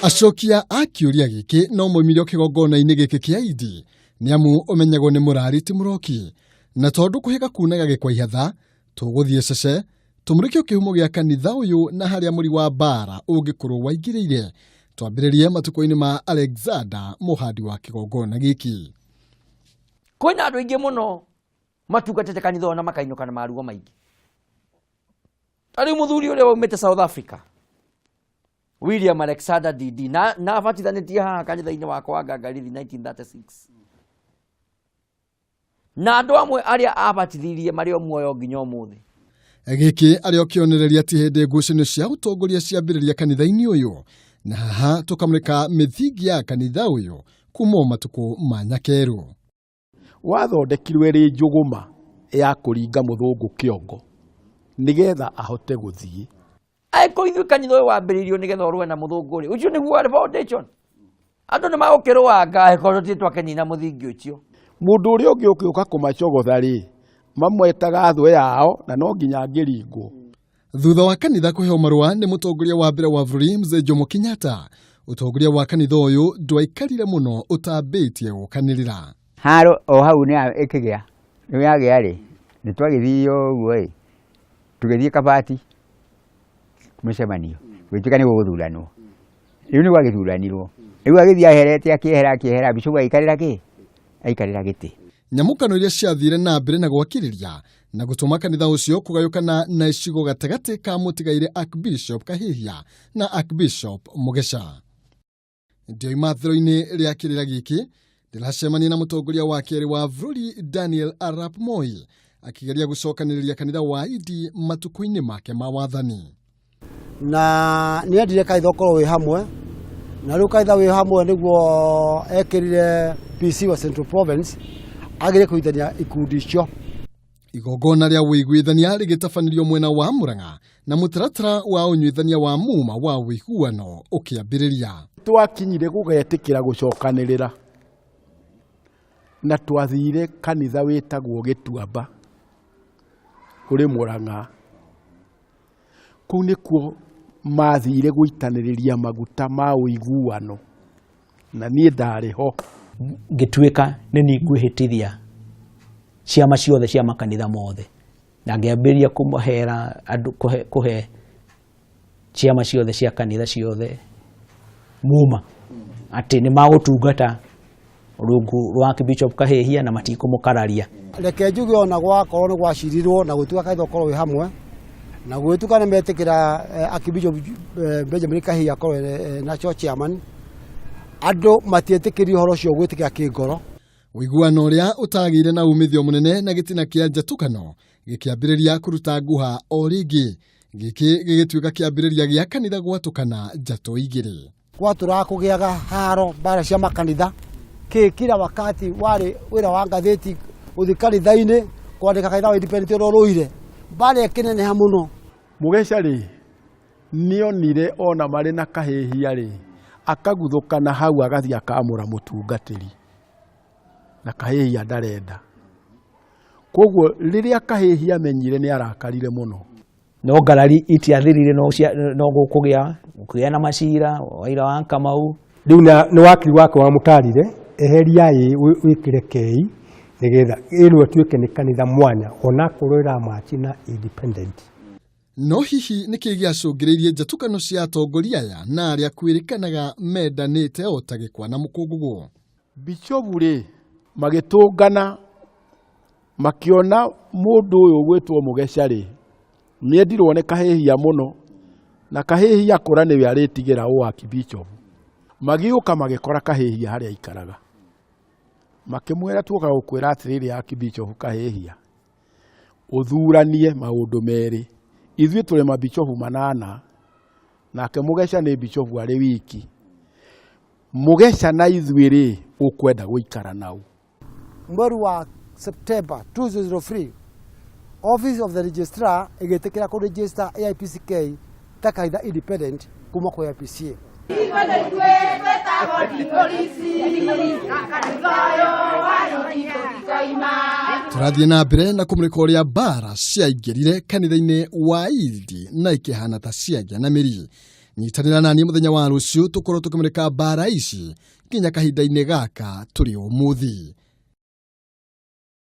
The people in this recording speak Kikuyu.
Acokia a kĩũria gĩkĩ no moimire o kĩgongona-inĩ gĩkĩ kĩa Idi, nĩ amu ũmenyagwo nĩ mũrari ti mũroki. Na tondũ kũhĩga kunaga gĩkwa ihatha, tũgũthiĩ cece tũmũrĩke kĩhumo gĩa kanitha ũyũ na harĩa mũri wa mbara ũngĩkorwo waingĩrĩire. Twambĩrĩrie matukũ-inĩ ma Alexander mũhandi wa kĩgongona gĩkĩ. Kwĩna andũ aingĩ mũno matungatĩte kanitha ũyũ na makainũka na maruo maingĩ. Ta rĩu mũthuri ũrĩa waumĩte South Africa, William Alexander DD, na abatithanĩtie haha kanitha-inĩ wakwa wa Ngangarithi 1936. Na andũ amwe arĩa abatithirie marĩ o muoyo nginya ũmũthĩ. Gĩkĩ arĩ o kĩonereria ti hĩndĩ ngucanio cia ũtongoria ciambĩrĩria kanitha-inĩ ũyũ, na haha tũkamũrĩka mĩthingi ya kanitha ũyũ kuma o matukũ ma nyakerũ. Wathondekirwo ĩrĩ njũgũma ya kũringa mũthũngũ kĩongo nĩgetha ahote gũthiĩ. Angĩkorwo ithuĩ kanitha ũyũ wambĩrĩirio nĩgetha ũrũe na mũthũngũ rĩ, ũcio nĩguo warĩ foundation. Andũ nĩ magũkĩrũanga angĩkorwo tũtirĩ twakĩnina mũthingi ũcio. Mũndũ ũrĩa ũngĩ ũngĩũka kũmacogotha rĩ, mamwetaga thũ yao na no nginya angĩringwo. Thutha wa kanitha kũheo marũa nĩ mũtongoria wa mbere wa bũrũri Mzee Jomo Kenyatta, ũtongoria wa kanitha ũyũ ndwaikarire mũno ũtambĩtie gũkanĩrĩra. Haro o hau nĩ ĩkĩgĩa, rĩu yagĩa rĩ, nĩ twagĩthiire ũguo ĩ, tũgĩthiĩ Kabati mũcemanio, gũgĩtuĩka nĩ gũgũthuranwo. Rĩu nĩ gwagĩthuranirwo, rĩu agĩthiĩ aherete akĩehera akĩehera, Bishopu agĩikarĩra kĩ? Aikarĩra gĩtĩ. Nyamũkano iria ciathire na mbere na gwakĩrĩria na gũtũma kanitha ũcio kũgayũkana na icigo gatagatĩ ka mũtigaire Archbishop Kahihia na Archbishop Mugeca. Ndioima thero-inĩ rĩa kĩrĩra gĩkĩ ndĩracemania na mũtongoria wa kerĩ wa bũrũri Daniel Arap Moi akĩgeria gũcokanĩrĩria kanitha wa Idi matukũ-inĩ make ma wathani. Na nĩ endire kanitha ũkorwo wĩ hamwe, na rĩu kanitha wĩ hamwe nĩguo ekĩrire PC wa Central Province agĩre kũnyitania ikundi icio. Igongona rĩa ũiguithania rĩgĩtabanĩrio mwena wa Murang'a na mũtaratara wa ũnyuithania wa muma wa ũiguano ũkĩambĩrĩria. Twakinyire gũgetĩkĩra gũcokanĩrĩra na twathire kanitha wĩtagwo Gĩtuamba ũrĩ Murang'a. Kũu nĩkuo mathire gũitanĩrĩria maguta ma ũiguano na niĩ ndarĩ ho. Ngĩtuĩka nĩ niĩ ngwĩhĩtithia ciama ciothe cia makanitha mothe, na ngĩambĩrĩria kũmahera andũ, kũhe ciama ciothe cia kanitha ciothe muma atĩ nĩ magũtungata rungu rwa Archbishop Kahĩhia na matikũmũkararia. Reke njuge ona gwakorwo nĩ gwacirirwo na gwĩtuka kanitha ũkorwo wĩ hamwe na gwĩtuka nĩ metĩkĩra Archbishop Benjamin Kahĩhia akorwo national chairman, andũ matietĩkĩrie ũhoro ũcio gwĩtĩkĩra kĩngoro. Ũiguano ũrĩa ũtagĩire na umithio mũnene na gĩtina kĩa njatũkano gĩkĩambĩrĩria kũruta nguha o rĩngĩ, gĩkĩ gĩgĩtuĩka kĩambĩrĩria gĩa kanitha gwatũkana njatũ igĩrĩ. Gwatũraga kũgĩaga haro mbara cia makanitha kĩ kila wakati warĩ wĩra wa ngathĩti gũthiĩ kanitha-inĩ kwandĩka kanitha wa independent ũrĩa ũrũire, mbara ĩkĩneneha mũno. Mũgeca rĩ, nĩonire ona marĩ na kahĩhia rĩ, akaguthũka na hau agathiĩ akamũra mũtungatĩri na kahĩhia ndarenda. Koguo rĩrĩa kahĩhia amenyire nĩ arakarire mũno. No ngarari itiathirire, no gũkũgĩa na macira waira wa Kamau. Rĩu nĩ wakiri wake wamũtarire eheria ĩ wĩkĩre kei nĩgetha ĩno ĩtuĩke nĩ kanitha mwanya onakorwo ĩramachi na independent. No hihi nĩ kĩĩ gĩacũngĩrĩirie njatũkano cia atongoria aya na arĩa kwĩrĩkanaga mendanĩte o ta gĩkwa na mũkũngũgũ? Bishopu rĩ, magĩtũngana makĩona mũndũ ũyũ ũgwĩtwo Mũgeca rĩ, nĩendirwo nĩ Kahĩhia mũno, na Kahĩhia akũra nĩwe arĩtigĩra ũ Archbishop. Magĩũka magĩkora Kahĩhia harĩa aikaraga, makĩmwĩra tuoka gũkwĩra atĩrĩrĩ Archbishop Kahĩhia, ũthuranie maũndũ merĩ, ithuĩ tũrĩ mabishopu manana, nake Mũgeca nĩ bishopu arĩ wiki, Mũgeca na ithuĩ rĩ, ũkwenda gũikara naũ? Mweri wa September 2003, Office of the Registrar ĩgĩtĩkĩra kũ register AIPCK ta kanitha independent kuma kwĩ IPCA. Tũrathiĩ na mbere na kũmũrĩka ũrĩa mbara ciaingĩrire kanitha-inĩ wa Idi na ikĩhana ta ciagĩa na mĩri. Nyitanĩra naniĩ mũthenya wa rũciũ tũkorwo tũkĩmũrĩka mbara ici nginya kahinda-inĩ gaka tũrĩ ũmũthĩ.